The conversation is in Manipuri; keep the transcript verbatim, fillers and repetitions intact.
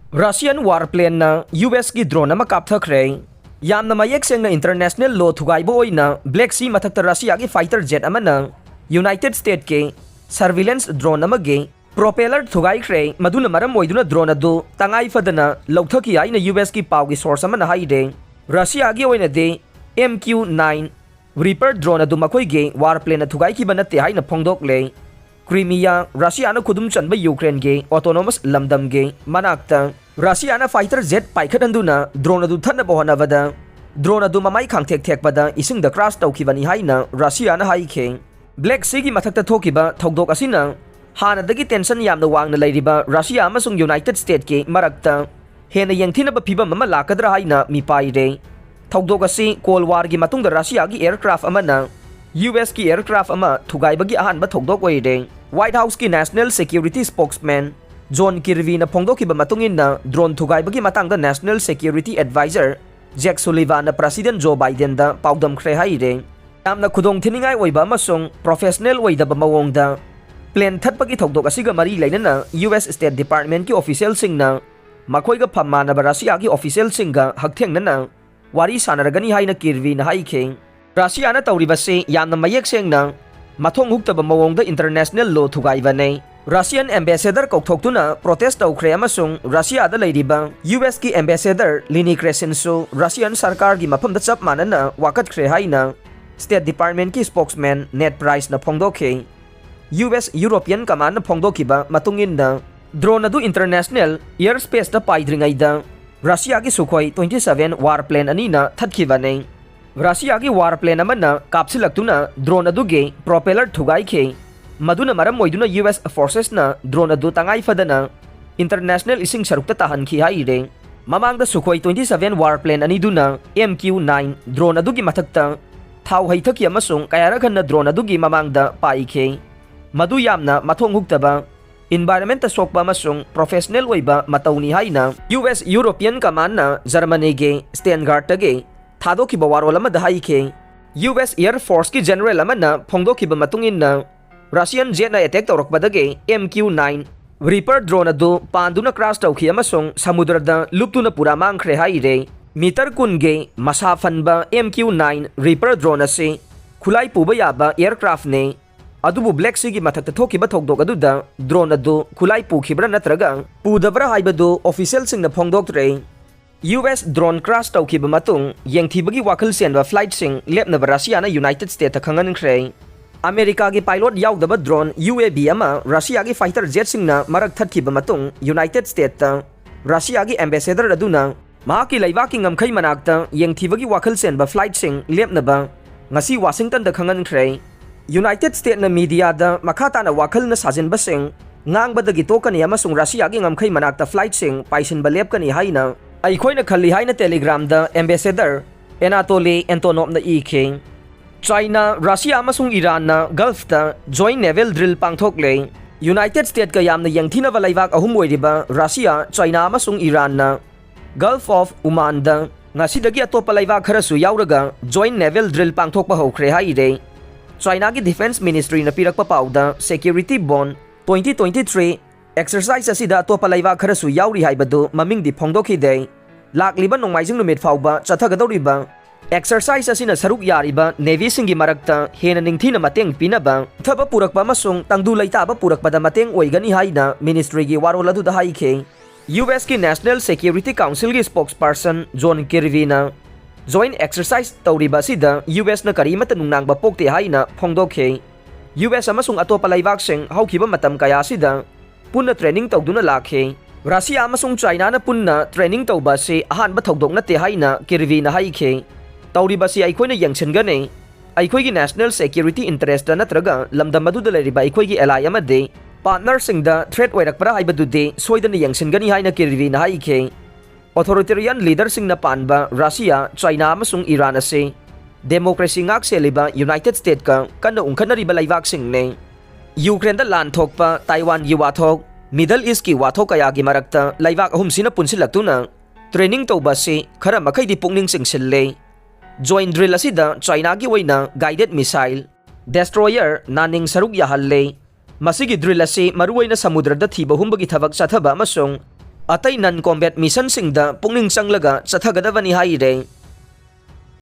Russian war planeꯅ U S ꯀꯤ drone ꯑꯃ ꯀꯥꯞꯊꯈ꯭ꯔꯦ꯫ ꯌꯥꯝꯅ ꯃꯌꯦꯛ ꯁꯦꯡꯅ international law ꯊꯨꯒꯥꯏꯕ ꯑꯣꯏꯅ Black Sea ꯃꯊꯛꯇ Russiaꯒꯤ fighter jet ꯑꯃꯅ United Statesꯀꯤ surveillance drone ꯑꯃꯒꯤ propeller ꯊꯨꯒꯥꯏꯈ꯭ꯔꯦ, ꯃꯗꯨꯅ ꯃꯔꯝ ꯑꯣꯏꯗꯨꯅ drone ꯑꯗꯨ ꯇꯉꯥꯏ ꯐꯗꯅ ꯂꯧꯊꯈꯤ ꯍꯥꯏꯅ U Sꯀꯤ ꯄꯥꯎꯒꯤ source ꯑꯃꯅ ꯍꯥꯏꯔꯦ꯫ Russiaꯒꯤ ꯑꯣꯏꯅꯗꯤ M Q nine Reaper drone ꯑꯗꯨ ꯃꯈꯣꯏꯒꯤ war planeꯅ ꯊꯨꯒꯥꯏꯈꯤꯕ ꯅꯠꯇꯦ ꯍꯥꯏꯅ ꯐꯣꯡꯗꯣꯛꯂꯦ꯫ Crimea, Russiaꯅ ꯈꯨꯗꯨꯝ ꯆꯟꯕ Ukraineꯒꯤ autonomous ꯂꯝꯗꯝꯒꯤ ꯃꯅꯥꯛꯇ Russiaꯅ fighter jet ꯄꯥꯏꯈꯠꯍꯟꯗꯨꯅ drone ꯑꯗꯨ ꯊꯠꯅꯕ ꯍꯣꯠꯅꯕꯗ drone ꯑꯗꯨ ꯃꯃꯥꯏ ꯈꯥꯡꯊꯦꯛ ꯊꯦꯛꯄꯗ ꯏꯁꯤꯡꯗ crash ꯇꯧꯈꯤꯕꯅꯤ ꯍꯥꯏꯅ Russiaꯅ ꯍꯥꯏꯈꯤ꯫ Black Seaꯒꯤ ꯃꯊꯛꯇ ꯊꯣꯛꯈꯤꯕ ꯊꯧꯗꯣꯛ ꯑꯁꯤꯅ ꯍꯥꯟꯅꯗꯒꯤ tension ꯌꯥꯝꯅ ꯋꯥꯡꯅ ꯂꯩꯔꯤꯕ Russia ꯑꯃꯁꯨꯡ United Statesꯀꯤ ꯃꯔꯛꯇ ꯍꯦꯟꯅ ꯌꯦꯡꯊꯤꯅꯕ ꯐꯤꯚꯝ ꯑꯃ ꯂꯥꯛꯀꯗ꯭ꯔꯥ ꯍꯥꯏꯅ ꯃꯤꯄꯥꯏꯔꯦ꯫ ꯊꯧꯗꯣꯛ ꯑꯁꯤ Cold Warꯒꯤ ꯃꯇꯨꯡꯗ Russiaꯒꯤ aircraft ꯑꯃꯅ U Sꯀꯤ aircraft ꯑꯃ ꯊꯨꯒꯥꯏꯕꯒꯤ ꯑꯍꯥꯟꯕ ꯊꯧꯗꯣꯛ ꯑꯣꯏꯔꯦ꯫ White Houseꯀꯤ National Security Spokesman John Kirbyꯅ ꯐꯣꯡꯗꯣꯛꯈꯤꯕ ꯃꯇꯨꯡ ꯏꯟꯅ, drone ꯊꯨꯒꯥꯏꯕꯒꯤ ꯃꯇꯥꯡꯗ National Security Advisor Jake Sullivanꯅ President Joe Bidenꯗ ꯄꯥꯎꯗꯝꯈ꯭ꯔꯦ ꯍꯥꯏꯔꯦ꯫ ꯌꯥꯝꯅ ꯈꯨꯗꯣꯡꯊꯤꯅꯤꯡꯉꯥꯏ ꯑꯣꯏꯕ ꯑꯃꯁꯨꯡ professional ꯑꯣꯏꯗꯕ ꯃꯑꯣꯡꯗ plane ꯊꯠꯄꯒꯤ ꯊꯧꯗꯣꯛ ꯑꯁꯤꯒ ꯃꯔꯤ ꯂꯩꯅꯅ U S State Departmentꯀꯤ officialꯁꯤꯡꯅ ꯃꯈꯣꯏꯒ ꯐꯝ ꯃꯥꯟꯅꯕ Russiaꯒꯤ officialꯁꯤꯡꯒ ꯍꯛꯊꯦꯡꯅꯅ ꯋꯥꯔꯤ ꯁꯥꯟꯅꯔꯒꯅꯤ ꯍꯥꯏꯅ Kirbyꯅ ꯍꯥꯏꯈꯤ꯫ Russiaꯅ ꯇꯧꯔꯤꯕꯁꯤ ꯌꯥꯝꯅ ꯃꯌꯦꯛ ꯁꯦꯡꯅ ꯃꯊꯣꯡ ꯍꯨꯛꯇꯕ ꯃꯑꯣꯡꯗ international law ꯊꯨꯒꯥꯏꯕꯅꯤ꯫ Russian ambassador ꯀꯧꯊꯣꯛꯇꯨꯅ protest ꯇꯧꯈ꯭ꯔꯦ ꯑꯃꯁꯨꯡ Russiaꯗ ꯂꯩꯔꯤꯕ U Sꯀꯤ ambassador Lynne Grashinꯁꯨ Russian ꯁꯔꯀꯥꯔꯒꯤ ꯃꯐꯝꯗ ꯆꯞ ꯃꯥꯟꯅꯅ ꯋꯥꯀꯠꯈ꯭ꯔꯦ ꯍꯥꯏꯅ State Departmentꯀꯤ spokesman Ned Priceꯅ ꯐꯣꯡꯗꯣꯛꯈꯤ꯫ U S European Commandꯅ ꯐꯣꯡꯗꯣꯛꯈꯤꯕ ꯃꯇꯨꯡ ꯏꯟꯅ, drone ꯑꯗꯨ international airspaceꯇ ꯄꯥꯏꯗ꯭ꯔꯤꯉꯩꯗ Russiaꯒꯤ Sukhoi twenty-seven war plane ꯑꯅꯤꯅ ꯊꯠꯈꯤꯕꯅꯤ꯫ Russiaꯒꯤ war plane ꯑꯃꯅ ꯀꯥꯞꯁꯤꯜꯂꯛꯇꯨꯅ drone ꯑꯗꯨꯒꯤ propeller ꯊꯨꯒꯥꯏꯈꯤ, ꯃꯗꯨꯅ ꯃꯔꯝ ꯑꯣꯏꯗꯨꯅ U S forcesꯅ drone ꯑꯗꯨ ꯇꯉꯥꯏ ꯐꯗꯅ international ꯏꯁꯤꯡ ꯁꯔꯨꯛꯇ ꯇꯥꯍꯟꯈꯤ ꯍꯥꯏꯔꯦ꯫ ꯃꯃꯥꯡꯗ Sukhoi twenty-seven war plane ꯑꯅꯤꯗꯨꯅ M Q nine drone ꯑꯗꯨꯒꯤ ꯃꯊꯛꯇ ꯊꯥꯎ ꯍꯩꯊꯈꯤ ꯑꯃꯁꯨꯡ ꯀꯌꯥꯔꯛ ꯍꯟꯅ drone ꯑꯗꯨꯒꯤ ꯃꯃꯥꯡꯗ ꯄꯥꯏꯈꯤ꯫ ꯃꯗꯨ ꯌꯥꯝꯅ ꯃꯊꯣꯡ ꯍꯨꯛꯇꯕ, environmentꯇ ꯁꯣꯛꯄ ꯑꯃꯁꯨꯡ professional ꯑꯣꯏꯕ ꯃꯇꯧꯅꯤ ꯍꯥꯏꯅ U S European Commandꯅ Germanyꯒꯤ Stuttgartꯇꯒꯤ ꯊꯥꯗꯣꯛꯈꯤꯕ ꯋꯥꯔꯣꯜ ꯑꯃꯗ ꯍꯥꯏꯈꯤ꯫ U S Air Forceꯀꯤ general ꯑꯃꯅ ꯐꯣꯡꯗꯣꯛꯈꯤꯕ ꯃꯇꯨꯡ ꯏꯟꯅ, Russian jetꯅ attack ꯇꯧꯔꯛꯄꯗꯒꯤ M Q nine Reaper drone ꯑꯗꯨ ꯄꯥꯟꯗꯨꯅ crash ꯇꯧꯈꯤ ꯑꯃꯁꯨꯡ ꯁꯃꯨꯗ꯭ꯔꯗ ꯂꯨꯞꯇꯨꯅ ꯄꯨꯔꯥ ꯃꯥꯡꯈ꯭ꯔꯦ ꯍꯥꯏꯔꯦ꯫ Meter ꯀꯨꯟꯒꯤ ꯃꯁꯥ ꯐꯟꯕ M Q nine Reaper drone ꯑꯁꯤ ꯈꯨꯠꯂꯥꯏ ꯄꯨꯕ ꯌꯥꯕ aircraftꯅꯤ꯫ ꯑꯗꯨꯕꯨ Black Seaꯒꯤ ꯃꯊꯛꯇ ꯊꯣꯛꯈꯤꯕ ꯊꯧꯗꯣꯛ ꯑꯗꯨꯗ drone ꯑꯗꯨ ꯈꯨꯠꯂꯥꯏ ꯄꯨꯈꯤꯕ꯭ꯔꯥ ꯅꯠꯇ꯭ꯔꯒ ꯄꯨꯗꯕ꯭ꯔꯥ ꯍꯥꯏꯕꯗꯨ officialꯁꯤꯡꯅ ꯐꯣꯡꯗꯣꯛꯇ꯭ꯔꯦ꯫ U S drone crash ꯇꯧꯈꯤꯕ ꯃꯇꯨꯡ ꯌꯦꯡꯊꯤꯕꯒꯤ ꯋꯥꯈꯜ ꯆꯦꯟꯕ flightꯁꯤꯡ ꯂꯦꯞꯅꯕ Russiaꯅ United States ꯈꯪꯍꯟꯈ꯭ꯔꯦ꯫ ꯑꯃꯦꯔꯤꯀꯥꯒꯤ pilot ꯌꯥꯎꯗꯕ drone U A V ꯑꯃ Russiaꯒꯤ fighter jetꯁꯤꯡꯅ ꯃꯔꯛ ꯊꯠꯈꯤꯕ ꯃꯇꯨꯡ United Statesꯇ Russiaꯒꯤ ambassador ꯑꯗꯨꯅ ꯃꯍꯥꯛꯀꯤ ꯂꯩꯕꯥꯛꯀꯤ ꯉꯝꯈꯩ ꯃꯅꯥꯛꯇ ꯌꯦꯡꯊꯤꯕꯒꯤ ꯋꯥꯈꯜ ꯆꯦꯟꯕ flightꯁꯤꯡ ꯂꯦꯞꯅꯕ ꯉꯁꯤ Washingtonꯗ ꯈꯪꯍꯟꯈ꯭ꯔꯦ꯫ United Statesꯅ mediaꯗ ꯃꯈꯥ ꯇꯥꯅ ꯋꯥꯈꯜꯅ ꯁꯥꯖꯤꯟꯕꯁꯤꯡ ꯉꯥꯡꯕꯗꯒꯤ ꯇꯣꯛꯀꯅꯤ ꯑꯃꯁꯨꯡ Russiaꯒꯤ ꯉꯝꯈꯩ ꯃꯅꯥꯛꯇ flightꯁꯤꯡ ꯄꯥꯏꯁꯤꯟꯕ ꯂꯦꯞꯀꯅꯤ ꯍꯥꯏꯅ ꯑꯩꯈꯣꯏꯅ ꯈꯜꯂꯤ ꯍꯥꯏꯅ Telegramꯗ ambassador Anatoly Antonovꯅ ꯏꯈꯤ꯫ China, Russia ꯑꯃꯁꯨꯡ Iranꯅ Gulfꯇ joint naval drill ꯄꯥꯡꯊꯣꯛꯂꯦ꯫ United Statesꯀ ꯌꯥꯝꯅ ꯌꯦꯡꯊꯤꯅꯕ ꯂꯩꯕꯥꯛ ꯑꯍꯨꯝ ꯑꯣꯏꯔꯤꯕ Russia, China ꯑꯃꯁꯨꯡ Iranꯅ Gulf of Omanꯗ ꯉꯁꯤꯗꯒꯤ ꯑꯇꯣꯞꯄ ꯂꯩꯕꯥꯛ ꯈꯔꯁꯨ ꯌꯥꯎꯔꯒ joint naval drill ꯄꯥꯡꯊꯣꯛꯄ ꯍꯧꯈ꯭ꯔꯦ ꯍꯥꯏꯔꯦ꯫ Chinaꯒꯤ Defense Ministryꯅ ꯄꯤꯔꯛꯄ ꯄꯥꯎꯗ Security Bond twenty twenty-three exercise ꯑꯁꯤꯗ ꯑꯇꯣꯞꯄ ꯂꯩꯕꯥꯛ ꯈꯔꯁꯨ ꯌꯥꯎꯔꯤ ꯍꯥꯏꯕꯗꯨ ꯃꯃꯤꯡꯗꯤ ꯐꯣꯡꯗꯣꯛꯈꯤꯗꯦ꯫ ꯂꯥꯛꯂꯤꯕ ꯅꯣꯡꯃꯥꯏꯖꯤꯡ ꯅꯨꯃꯤꯠ ꯐꯥꯎꯕ ꯆꯠꯊꯒꯗꯧꯔꯤꯕ exercise ꯑꯁꯤꯅ ꯁꯔꯨꯛ ꯌꯥꯔꯤꯕ Navyꯁꯤꯡꯒꯤ ꯃꯔꯛꯇ ꯍꯦꯟꯅ ꯅꯤꯡꯊꯤꯅ ꯃꯇꯦꯡ ꯄꯤꯅꯕ, ꯆꯤꯡꯊꯕ ꯄꯨꯔꯛꯄ ꯑꯃꯁꯨꯡ ꯇꯪꯗꯨ ꯂꯩꯇꯥꯕ ꯄꯨꯔꯛꯄꯗ ꯃꯇꯦꯡ ꯑꯣꯏꯒꯅꯤ ꯍꯥꯏꯅ ministryꯒꯤ ꯋꯥꯔꯣꯜ ꯑꯗꯨꯗ ꯍꯥꯏꯈꯤ꯫ U Sꯀꯤ National Security Councilꯒꯤ spokesperson John Kirbyꯅ joint exercise ꯇꯧꯔꯤꯕ ꯑꯁꯤꯗ U Sꯅ ꯀꯔꯤꯃꯠꯇ ꯅꯨꯡꯅꯥꯡꯕ ꯄꯣꯛꯇꯦ ꯍꯥꯏꯅ ꯐꯣꯡꯗꯣꯛꯈꯤ꯫ U S ꯑꯃꯁꯨꯡ ꯑꯇꯣꯞꯄ ꯂꯩꯕꯥꯛꯁꯤꯡ ꯍꯧꯈꯤꯕ ꯃꯇꯝ ꯀꯌꯥ ꯑꯁꯤꯗ ꯄꯨꯟꯅ training ꯇꯧꯗꯨꯅ ꯂꯥꯛꯈꯤ꯫ Russiaꯅ ꯄꯨꯟꯅ training ꯇꯧꯕ ꯑꯁꯤ ꯑꯍꯥꯟꯕ ꯊꯧꯗꯣꯛ ꯅꯠꯇꯦ ꯍꯥꯏꯅ Kirbyꯅ ꯍꯥꯏꯈꯤ꯫ ꯇꯧꯔꯤꯕꯁꯤ ꯑꯩꯈꯣꯏꯅ ꯌꯦꯡꯁꯤꯟꯒꯅꯤ꯫ ꯑꯩꯈꯣꯏꯒꯤ national security interest ꯅꯠꯇ꯭ꯔꯒ ꯂꯝꯗꯝ ꯑꯗꯨꯗ ꯂꯩꯔꯤꯕ ꯑꯩꯈꯣꯏꯒꯤ ally ꯑꯃꯗꯤ partnerꯁꯤꯡꯗ threat ꯑꯣꯏꯔꯛꯄ꯭ꯔꯥ ꯍꯥꯏꯕꯗꯨꯗꯤ ꯁꯣꯏꯗꯅ ꯌꯦꯡꯁꯤꯟꯒꯅꯤ ꯍꯥꯏꯅ Kirbyꯅ ꯍꯥꯏꯈꯤ꯫ Authoritarian leaderꯁꯤꯡꯅ ꯄꯥꯟꯕ Russia, China ꯑꯃꯁꯨꯡ Iran ꯑꯁꯤ democracy ꯉꯥꯛ ꯁꯦꯜꯂꯤꯕ United Statesꯀ ꯀꯟꯅ ꯎꯪꯈꯠꯅꯔꯤꯕ ꯂꯩꯕꯥꯛꯁꯤꯡꯅꯤ꯫ Ukraineꯗ ꯂꯥꯟ ꯊꯣꯛꯄ, Taiwanꯒꯤ ꯋꯥꯊꯣꯛ, Middle Eastꯀꯤ ꯋꯥꯊꯣꯛ ꯀꯌꯥꯒꯤ ꯃꯔꯛꯇ ꯂꯩꯕꯥꯛ ꯑꯍꯨꯝꯁꯤꯅ ꯄꯨꯟꯁꯤꯜꯂꯛꯇꯨꯅ training ꯇꯧꯕ ꯑꯁꯤ ꯈꯔ ꯃꯈꯩꯗꯤ ꯄꯨꯛꯅꯤꯡ ꯆꯤꯡꯁꯤꯜꯂꯦ꯫ Joint drill ꯑꯁꯤꯗ Chinaꯒꯤ ꯑꯣꯏꯅ guided missile, destroyer ꯅꯥꯅꯤꯡ ꯁꯔꯨꯛ ꯌꯥꯍꯜꯂꯦ꯫ ꯃꯁꯤꯒꯤ drill ꯑꯁꯤ ꯃꯔꯨꯑꯣꯏꯅ ꯁꯃꯨꯗ꯭ꯔꯗ ꯊꯤꯕ ꯍꯨꯝꯕꯒꯤ ꯊꯕꯛ ꯆꯠꯊꯕ ꯑꯃꯁꯨꯡ ꯑꯇꯩ non combat missionꯁꯤꯡꯗ ꯄꯨꯛꯅꯤꯡ ꯆꯪꯂꯒ ꯆꯠꯊꯒꯗꯕꯅꯤ ꯍꯥꯏꯔꯦ꯫